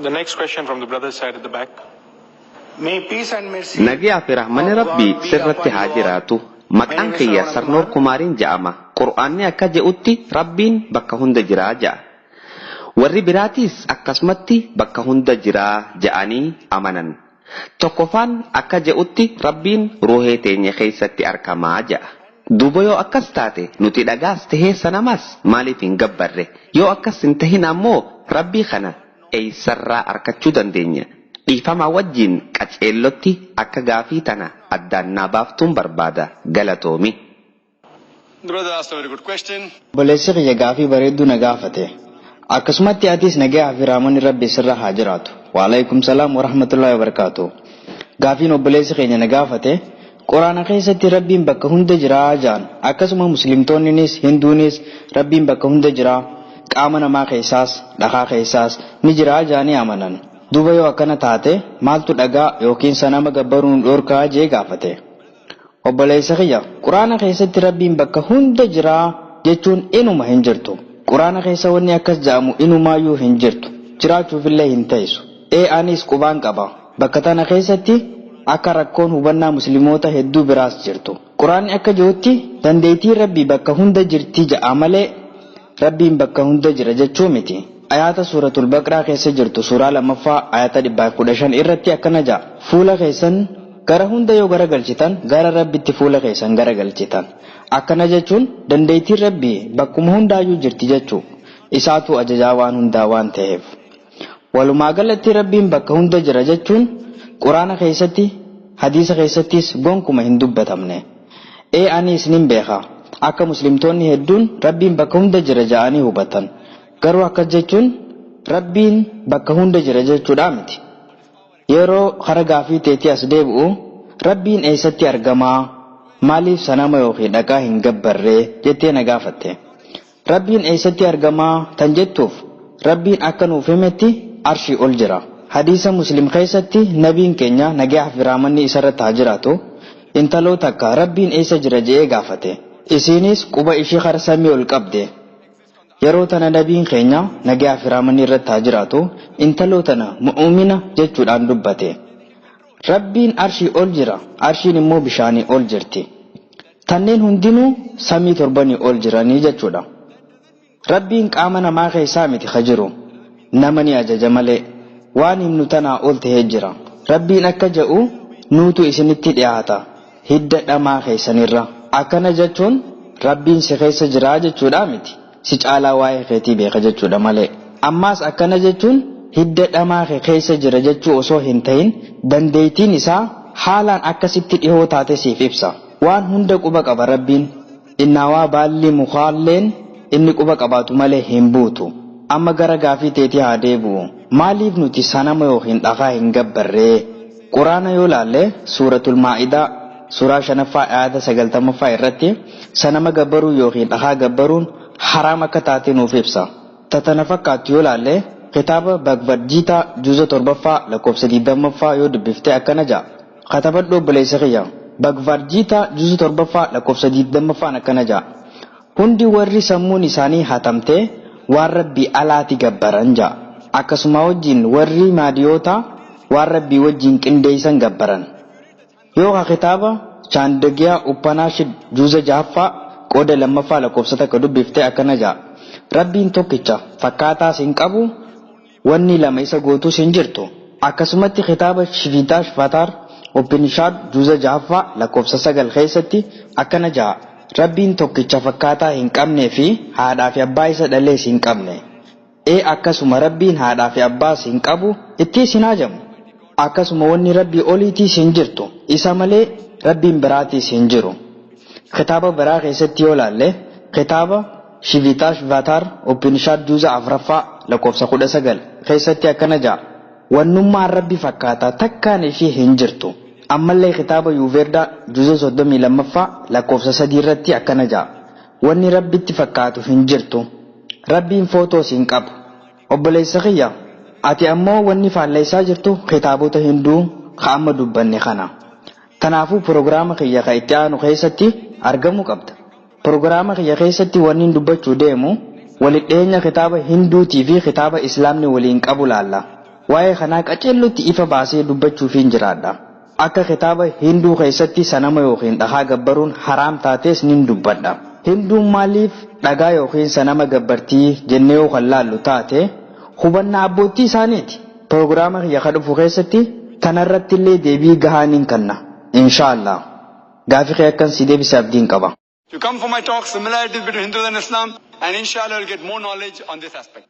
The next question from the brother's side at the back. May peace and mercy Nagaa fi rahmanni of Rabbii God be sirratti upon haa you all. Jiraatu. My Maqaan name is kiyya Shravan Sarnoor Kumar. Kumaariin ja'ama. Qur'aanni akka je'utti Rabbiin bakka hunda jiraa ja'a. Warri biraatiis akkasumatti bakka hunda jiraa ja'anii amanan. Tokkoffaan akka je'utti Rabbiin ruuhee teenya keessatti argamaa ja'a. Duuba yoo akkas taate nuti dhagaas tahee sanamas maaliif hin gabbarre? Yoo akkas hin tahin ammoo Rabbii kana eessarraa arkachuu dandeenya? Dhiifamaa wajjin qaceellotti akka gaafii tana addaan naa baaftuun barbaada. Galatoomi. The brother asked a very good question. Obboleessi kiyya gaafii bareedduu na gaafate. Akkasumatti atis nagaa fi rahmanni Rabbi sirra haa jiraatu. Waalaikum salaam wa rahmatullahi wa barakaatu. Gaafiin obboleessi keenya na gaafate, Quraana keessatti Rabbiin bakka hunda jiraa jaan, akkasuma muslimtoonninis Hinduunis Rabbiin bakka hunda jiraa, qaama namaa keessaas dhakaa keessaas ni jiraa jaanii amanan. Duuba yoo akkana taate maaltu dhagaa yookiin sanama gabbaruun dhorkaa jee gaafate. Obboleessa kiyya, Quraana keessatti Rabbiin bakka hunda jiraa jechuun inuma hin jirtu. Quraana keessa wanni akkas ja'amu inumaayyuu hin jirtu. Jiraachuufillee hin teessu. Ee, anis qubaan qaba. Bakka tana keessatti akka rakkoon hubannaa musliimoota hedduu biraas jirtu. Quraanni akka jirutti dandeettiin Rabbii bakka hunda jirti ja'a malee Rabbiin bakka hunda jira jechuu miti. Ayaata Suuratul Baqraa keessa jirtu, suuraa lammaffaa ayata 115 irratti akkana ja'a. Fuula keessan gara hunda yoo garagalchitan, gara Rabbitti fuula keessan garagalchitan. Akkana jechuun dandeettiin Rabbii bakkuma hundaayyuu jirti jechuu. Isaatu ajajaa waan hundaa waan ta'eef. Walumaa galatti Rabbiin bakka hunda jira jechuun Quraana keessatti, hadiisa keessattis gonkuma hin dubbatamne. Ee, anis nin beeka. Akka muslimtoonni hedduun Rabbiin bakka hunda jira ja'anii hubatan. Garuu akkas jechuun Rabbiin bakka hunda jira jechuudha miti. Yeroo kara gaafii teetii as deebi'u, Rabbiin eessatti argamaa? Maaliif sanama yookiin dhagaa hin gabbarree jettee na gaafatte. Rabbiin eessatti argamaa tan jettuuf, Rabbiin akka nuuf himetti arshii ol jira. Hadiisa Muslim keessatti nabiin keenya, nagaa fi rahmanni isarratti haa jiraatu, intaloo takka Rabbiin eessa jira je'ee gaafate. Isiinis quba ishii kara samii ol qabde. Yeroo tana nabiin keenya, nagaa fi rahmanni irratti haa jiraatu, intaloo tana mu'umina jechuudhaan dubbate. Rabbiin arshii ol jira, arshiin immoo bishaanii ol jirti. Tanneen hundinuu samii torbanii ol jiranii jechuudha. Rabbiin qaama namaa keessaa miti ka jiru. Nama ni ajaja malee. Waan himnu tanaa ol tahee jira. Rabbiin akka je'u, nuutu isinitti dhiyaata hidda dhamaa keessanirra. Akkana jechuun Rabbiin si keessa jiraa jechuudha miti. Si caalaa waa'ee keetii beeka jechuudha malee. Ammaas akkana jechuun hidda dhamaa kee keessa jira jechuu osoo hin ta'in, dandeettiin isaa haalaan akkasitti dhihoo taate siif ibsa. Waan hunda quba qaba Rabbiin. Innaawaa baalli mukaalleen inni quba qabaatu malee hin buutu. Amma gara gaafii teetii haa deebi'u. Maaliif nuti sanama yookiin dhakaa hin gabbarree? Quraana yoo laalle, Suuratul Maa'idaa suuraa shanaffaa ayata 90ffaa irratti sanama gabbaruu yookiin dhakaa gabbaruun haraam akka taate nuuf ibsa. Tatana fakkaattu yoo laalle, kitaaba Bhagavad Gita juuza torbaffaa lakkoofsa 20ffaa yoo dubbifte akkana ja'a. Katabadhu, obboleessa kiyya. Bhagavad Gita juuza torbaffaa lakkoofsa 20ffaan akkana ja'a. Hundi warri sammuun isaanii hatamtee waan Rabbii alaati gabbaran ja'a. Akkasuma wajjin warri maadiyoota waan Rabbii wajjin qindeessan gabbaran. Yoo ka kitaaba Chaandagiyaa Upanishad juuza jahaffaa qooda lammaffaa lakkoofsa 1 dubbifte akkana ja'a. Rabbiin tokkicha, fakkaataas hin qabu, wanni lama isa gootus hin jirtu. Akkasumatti kitaaba Shvetashvatar Upanishad juuza jahaffaa lakkoofsa 9 keessatti akkana ja'a. Rabbiin tokkicha fakkaataa hin qabnee fi haadhaa fi abbaa isa dhalees hin qabne. Ee, akkasuma Rabbiin haadhaa fi abbaas hin qabu, ittiis hin hajamu. Akkasuma wanni Rabbii oliitiis hin jirtu, isa malee Rabbiin biraatiis hin jiru. Kitaaba biraa keessatti yoo laalle, kitaaba Shvetashvatar Upanishad juuza afraffaa lakkoofsa 19 keessatti akkana ja'a. Wannummaan Rabbi fakkaataa takkaan ishii hin jirtu. Ammallee kitaaba Yuuverdaa juuza 32ffaa lakkoofsa 3 irratti akkana ja'a. Wanni Rabbitti fakkaatu hin jirtu. Rabbiin footoos hin qabu. Obboleessa kiyya, ati ammoo wanni faalleessaa jirtu kitaabota Hinduu ka amma dubbanne kana. Kanaafuu piroogiraama kiyya ka itti aanu keessatti argamuu qabda. Piroogiraama kiyya keessatti wanni dubbachuu deemu walidheenya kitaaba Hinduutii fi kitaaba Islaamni waliin qabu laalla. Waa'ee kanaa qaceellotti ifa baasee dubbachuufiin jiraadha. Akka kitaaba Hinduu keessatti sanama yookiin dhagaa gabbaruun haraam taates nin dubbadha. Hinduun maaliif dhagaa yookiin sanama gabbartii jennee yoo kan laallu taate, hubannaa abbootii isaaniiti. Proogiraama kiyya ka dhufu keessatti tanarratti illee deebii gahaa nin kenna. Inshaallah. Gaafii kee akkan si deebise abdiin qaba. You come for my talk, similarities between Hindus and Islam, and inshallah you'll get more knowledge on this aspect.